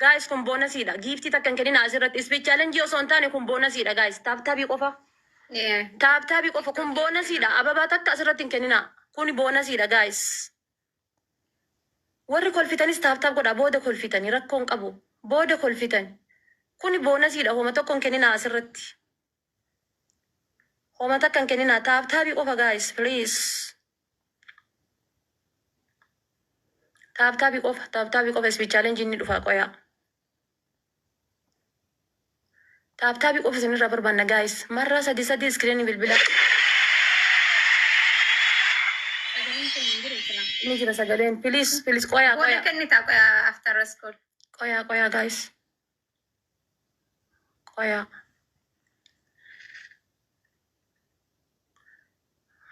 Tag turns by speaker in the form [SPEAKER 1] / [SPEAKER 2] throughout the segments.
[SPEAKER 1] Guys kun boonasiidha. Giiftii takka hin kenninaa asirratti. Speed challenge osoo hin taane kun boonasiidha guys. Taap taabii qofa. Taap taabii qofa kun boonasiidha. Ababaa takka asirratti hin kenninaa. Kun boonasiidha guys. Warri kolfitanis taap taap godhaa booda kolfitani rakkoo hin qabu. Booda kolfitani. Kuni boonasiidha homa tokko hin kenninaa asirratti. Homa takka hin kenninaa taap taabii qofa guys please. Taap taabii qofa taap taabii qofa speed challenge inni dhufaa qoyaa. Taap taabii qofa isinirraa barbaanna guys. Marraa sadi sadi iskiriinii bilbilaa.
[SPEAKER 2] Sagaleen keenya hin jiru silaa.
[SPEAKER 1] Ni jira sagaleen. Please please qoyaa
[SPEAKER 2] Booda
[SPEAKER 1] qoyaa.
[SPEAKER 2] kennitaa qoyaa after school.
[SPEAKER 1] Qoyaa qoyaa guys. Qoyaa.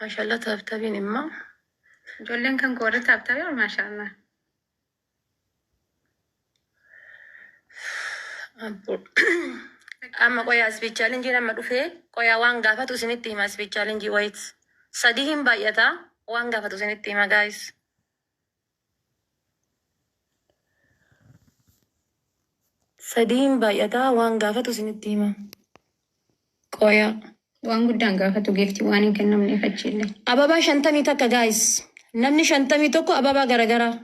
[SPEAKER 1] Mashallah taap taabiin immoo.
[SPEAKER 2] Ijoolleen kan koo warri taap taabii maashaallah.
[SPEAKER 1] Abbo. Amma qoyaa speed challenge amma dhufee qoyaa waan gaafatu isinitti hima speed challenge wait. Sadii hin baay'ata waan gaafatu isinitti hima guys. Sadii hin baay'ata waan gaafatu isinitti hima. Qoyaa.
[SPEAKER 2] Waan guddaan gaafatu geefti waan hin kennamneef achiillee.
[SPEAKER 1] Ababaa 51 guys. Namni 51 ababaa garagaraa.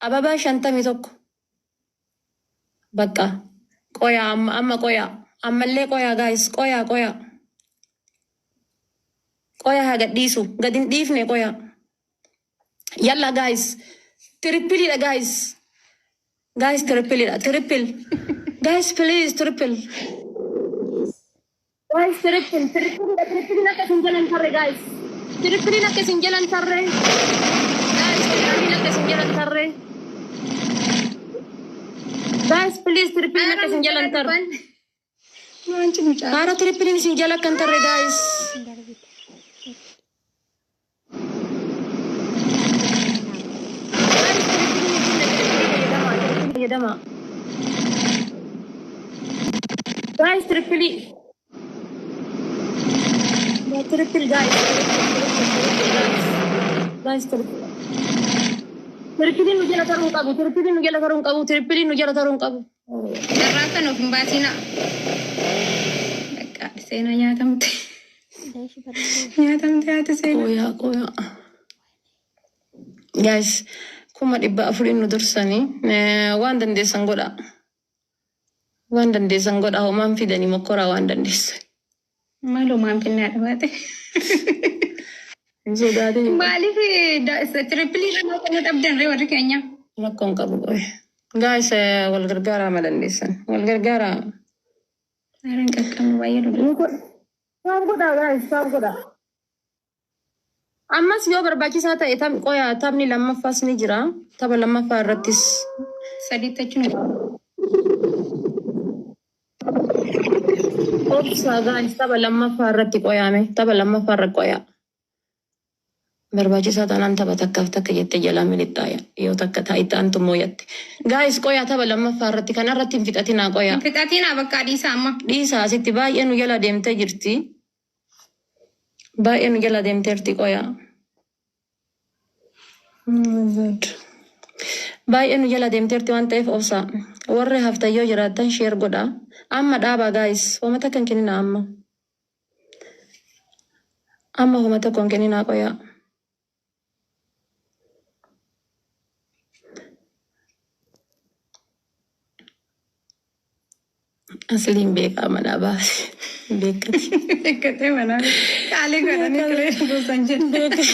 [SPEAKER 1] Ababaa 51. Bakka. Qoyaa amma amma qoyaa. Ammallee qoyaa guys qoyaa qoyaa. Qoyaa haa gadhiisu. Gad hin dhiifne qoyaa. Yalla guys. Trippiliidha guys. Guys trippiliidha. Triple. Guys please triple. Guys triple. Trippiliidha. Trippiliin akka isin jalan tarre guys. Trippiliin akka isin jalan tarre. Guys trippiliin akka isin jalan tarre. Guys please trippiliin akka isin jalan tarre.
[SPEAKER 2] Wanti mucaa.
[SPEAKER 1] Haara trippiliin isin jala akka hin tarre guys. Guys trippiliin isin trippilii fayyadamaa. Trippilii fayyadamaa. Guys trippilii. Triple guys. Triple triple guys. Guys triple. Trippiliin nu jala taruu hin qabu. Trippiliin nu jala taruu hin qabu. Trippiliin nu jala taruu hin qabu.
[SPEAKER 2] Carraa kan of hin baasinaa. Bakka seenaa nyaatamte. Nyaatamte haati seenaa.
[SPEAKER 1] Qoyaa qoyaa. Guys 400,000 nu dursanii waan dandeessan godhaa. Waan dandeessan godhaa homaan fidanii mokkoraa waan dandeessan.
[SPEAKER 2] Maaloo maan finnaa dhabaate.
[SPEAKER 1] Hin sodaatin.
[SPEAKER 2] Maaliif tirippilii irra kana dhabdan ree warri keenya?
[SPEAKER 1] Rakkoon qabu qoy. Guys wal gargaaraa ma dandeessan. Wal gargaaraa.
[SPEAKER 2] Haaraan qaqqabnu baay'ee dhuga.
[SPEAKER 1] Saaf godhaa guys saaf godhaa. Ammas yoo barbaachisaa ta'e tam qoyaa taphni lammaffaas ni jira. Tapha lammaffaa irrattis
[SPEAKER 2] Sadiitti achi nu.
[SPEAKER 1] Obsaa guys tapha lammaffaa irratti qoyaame. Tapha lammaffaa irra qoyaa. Barbaachisaa taanaan tapha takkaaf takka jettee jalaa milixxaaya. Yoo takka taayittaantu mooyatte. Guys qoyaa tapha lammaffaa irratti kana irratti hin fixatinaa qoyaa.
[SPEAKER 2] Hin fixatinaa bakka dhiisaa amma.
[SPEAKER 1] Dhiisaa asitti baay'ee nu jala deemtee jirti. Baay'ee nu jala deemteerti qoyaa. Baay'ee nu jala deemteerti waan ta'eef obsaa. Warri haftan yoo jiraattan share godhaa. Amma dhaabaa guys. Homa takka hin kenninaa amma. Amma homa tokko hin kenninaa qoyaa. Asliin beekaa manaa baase. Beekati.
[SPEAKER 2] Beekkatee manaa qaalii godhanii kiree buusan jedhe.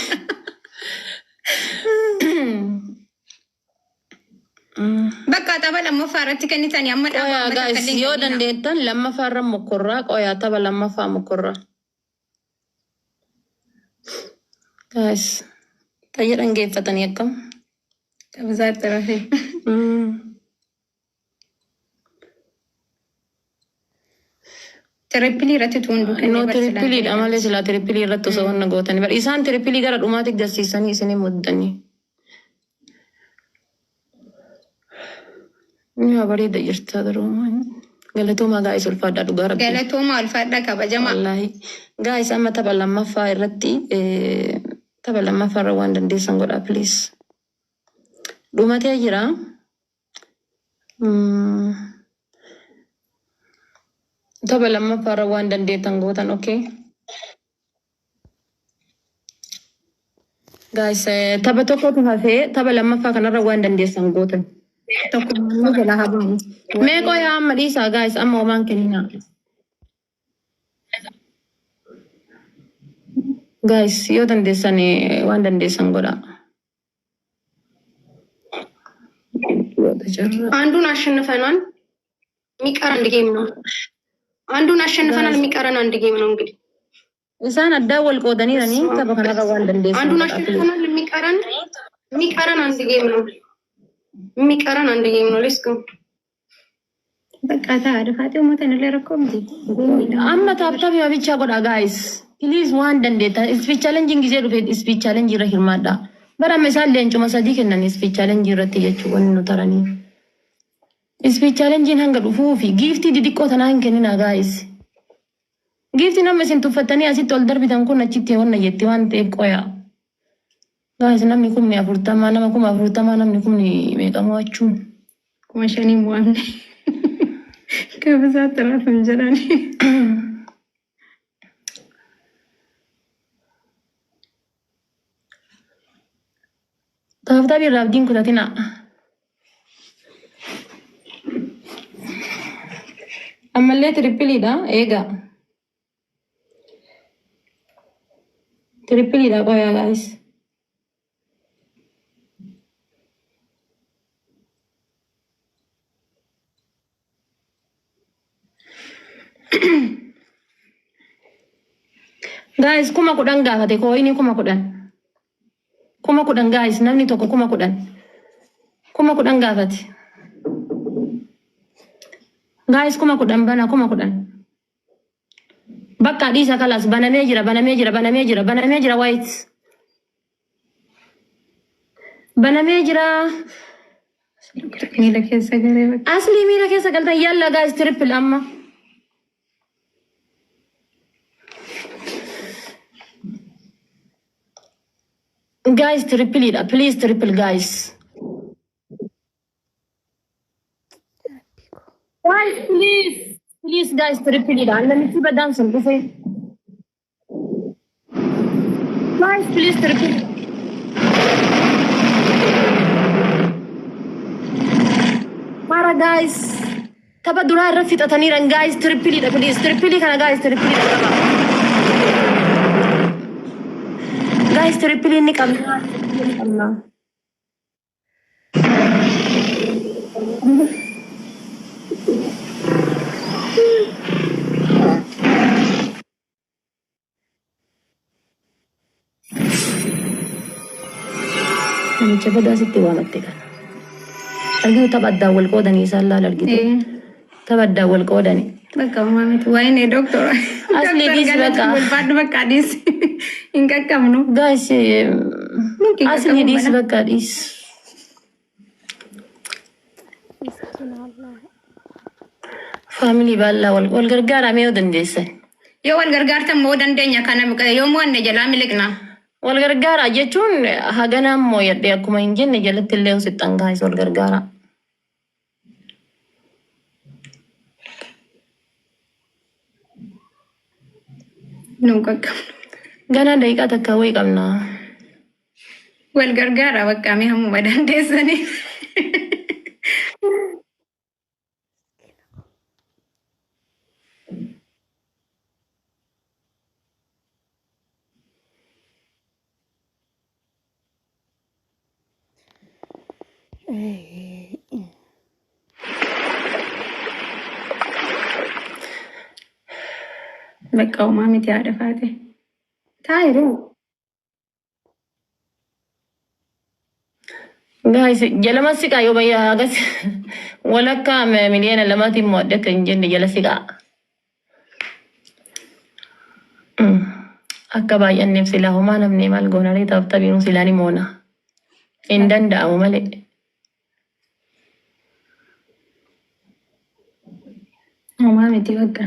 [SPEAKER 2] Bakka tapha lammaffaa irratti kennitanii amma dhaabaa
[SPEAKER 1] Qoyaa
[SPEAKER 2] amma
[SPEAKER 1] guys
[SPEAKER 2] takka illee
[SPEAKER 1] yoo
[SPEAKER 2] hin kenninaa.
[SPEAKER 1] dandeettan lammaffaa irra mokkorraa qoyaa tapha lammaffaa mokkorraa. Guys xayya dhangeeffatanii akkam.
[SPEAKER 2] Qabzaatti rafee. Tirippilii irratti utuu hunduu kennee
[SPEAKER 1] No
[SPEAKER 2] bar silaa
[SPEAKER 1] tirippiliidha malee silaa tirippilii irratti osoo wanna gootanii bar isaan tirippilii gara dhumaatti garsiisanii isinii muddanii. Yaa bareeda jirta garuu galatoomaa gaa'is ulfaadhaa dhugaa rabbii.
[SPEAKER 2] Galatoomaa ulfaadhaa kabajamaa.
[SPEAKER 1] Wallaahi gaa'is amma tapha lammaffaa irratti tapha lammaffaa irra waan dandeessan godhaa please. Dhumatee jira. Tapha lammaffaarra waan dandeettan gootan, okay? Guys, tapha tokkotu hafee tapha lammaffaa kanarra waan dandeessan gootan.
[SPEAKER 2] Tokko immoo jalaa haa baanu.
[SPEAKER 1] Mee qoyaa amma dhiisaa guys, amma homaan kenninaa. Guys, yoo dandeessan waan dandeessan godhaa.
[SPEAKER 2] አንዱን አሸንፈናል። የሚቀር አንድ game ነው። አንዱን አሸንፈናል። የሚቀረን አንድ game ነው። እንግዲህ
[SPEAKER 1] Isaan addaan wal qoodaniiranii tapha kanarra waan dandeessan
[SPEAKER 2] አንዱን
[SPEAKER 1] godhaa.
[SPEAKER 2] አሸንፈናል። የሚቀረን አንድ game ነው። የሚቀረን አንድ game ነው። Let's go.
[SPEAKER 3] በቃ ta'a uummata illee rakkoo miti.
[SPEAKER 1] Amma tap tap bichaa godhaa guys. Please waan dandeettan speed challenge gisee dhufe speed challenge irra hirmaadha. Bara amma isaan leencuma sadii kennan speed challenge irratti jechuun wanni nu taranii. Speed challenge hanga dhufuu fi giiftii didiqqoo tanaa hin kenninaa guys. Giiftii nama isin tuffattanii asitti ol darbitan kun achitti wanna jetti waan ta'eef qoya. Guys, namni 40,000, nama 40,000, namni kumni meeqa mo'achuun.
[SPEAKER 2] 5,000 mo'amne. ከብዛት ረፍም jedhani.
[SPEAKER 1] Tap tap irraa abdiin kutatina. Ammallee tripleiidha eegaa. Tripleiidha qoyaa guys. Guys, 10,000 gaafate coinii 10,000. 10,000 guys, namni tokko 10,000. 10,000 gaafate. Guys, 10,000 bana, 10,000. Bakka dhiisa kalaas, banamee jira, banamee jira, banamee jira, banamee jira, wait. Banamee jira.
[SPEAKER 2] Miila keessa garee bakka.
[SPEAKER 1] Asli miila keessa galtan, yalla guys, triple amma. Guys, tripleiidha, please, triple guys. Guys, please. Please guys, tripleiidha. Namichi badaan sun dhufe. Guys, please, triple. Mara guys. Tapha duraa irra fixataniiran guys, tripleiidha, please. Triple kana guys, tripleiidha qaba. Guys, triple ni qabna. Ni qabna. Namicha badaa sitti waamatte kana. Argitu, tapha addaan wal qoodanii isaan laal argitu. Tapha addaan wal qoodanii.
[SPEAKER 2] በቃ ማመት ወይኔ ዶክተር.
[SPEAKER 1] Asli dhiisi bakka.
[SPEAKER 2] Ulfaadhu, bakka dhiisi. Hin qaqqabnu.
[SPEAKER 1] Guys, asli dhiisi, bakka dhiisi. Family baallaa wal gargaaraa yoo dandeessan.
[SPEAKER 2] Yoo wal gargaartan moo dandeenya kana yoo mo'anne jalaa miliqna.
[SPEAKER 1] Wal gargaaraa jechuun haganaa immoo yadhee akkuma hin jenne jalatti illee sixxan guys, wal gargaaraa.
[SPEAKER 2] Nu qaqqabnu.
[SPEAKER 1] Ganaa daqiiqaa takka wayii qabna.
[SPEAKER 2] Wal gargaaraa bakka mee hammuma dandeessanii. Bakka uumaa miti haadha faate. Taa'e.
[SPEAKER 1] Guys, jalama siqaa yoo bayyaa hagas walakkaa 2 miiliyoona mo'adde akka hin jenne jala siqaa. Akka baay'anneef silaa homaa namni maal goonaree tap tapiinuu silaa ni moona. Hin danda'amu malee.
[SPEAKER 2] Homaa miti bakka.